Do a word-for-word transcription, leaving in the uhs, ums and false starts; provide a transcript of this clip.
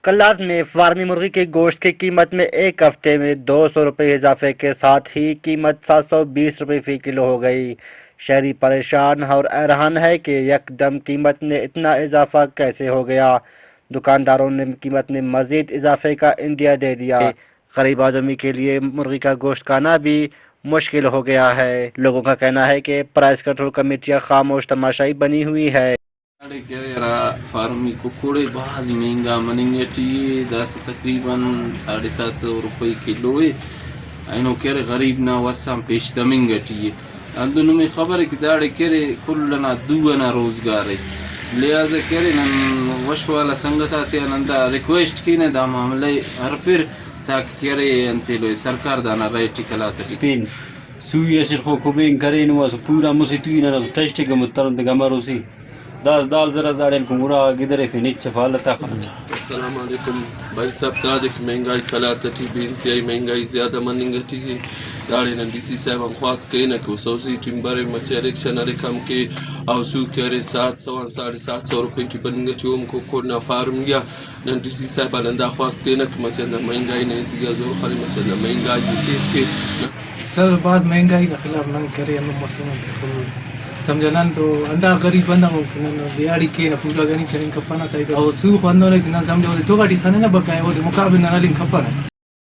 قلات میں فارمی مرغی کے گوشت کی قیمت میں ایک ہفتے میں دو سو روپے اضافے کے ساتھ ہی قیمت سات سو بیس روپے فی کلو ہو گئی۔ شہری پریشان اور حیران ہے کہ یکدم قیمت میں اتنا اضافہ کیسے ہو گیا۔ دکانداروں نے قیمت میں مزید اضافے کا عندیہ دے دیا۔ غریب آدمی کے لیے مرغی کا گوشت کھانا بھی مشکل ہو گیا ہے۔ لوگوں کا کہنا ہے کہ پرائس کنٹرول کمیٹیاں خاموش تماشائی بنی ہوئی ہے۔ داڑے کہ ارے ہرا فارمی ککڑ ءِ بھاز مہنگا مننگ ٹی ءِ، داسہ تقریباً ساڑھے سات سو روپئی کلو ءِ۔ اینو کہ ارے غریب نا وس آن پیش تمنگ ٹی ءِ۔ ہندن نمے خبر ءِ کہ داڑے کہ ارے کل ئنا دو ئنا روزگار ءِ، لہٰذا کہ ارے نن وش والا سنگت آتیان ہندا ریکویسٹ کینہ دا معاملہ ءِ ہرفر، تاکہ کہ ارے انت ایلو ءِ سرکار دانا رائے ٹی قلات ٹی۔ پین سوئی اسٹ خو کبین کرین، اسہ پورا مسہ توئی ننا اسہ ٹیسٹ ءِ گمت ترن تے گمروسی۔ داس دال زرس داڑے ہلکن گڑا گدریفن، ہچ اف حالت آ خننگ۔ السلام علیکم بھائی صاحب، دادے کہ مہنگائی قلات ٹی بے انتہائی مہنگائی زیادہ مننگ ٹی ءِ۔ داڑے نن ڈی سی صاحب آن خواست کرینہ کہ او سوسائٹی ٹی برے، مچہ الیکشن ہلیک ہم کہ او سو کہ ارے سات سو آن ساڑھے سات سو روپے ٹی بننگ ٹی ءِ، اوم ککڑ نا فارم یا۔ نن ڈی سی صاحب آن ہندا خواست کینہ کہ مچہ ہندا مہنگائی نا زی آ زور خلے، مچہ ہندا مہنگائی ءِ شیف کے۔ سر، بھاز مہنگائی نا خلاف نن کرے، ہندن مسنے کہ سر سمجھہ نن تو ہندا غریب بندغ ان کہ نن دیہاڑی کینہ، پورا گنی کننگ کپنہ، تائیکہ او سوخ ہندن ءِ کہ نن سمجھہ اودے توغا ٹی خننہ، بقایا اودے مقابل نن ہلنگ کپنہ۔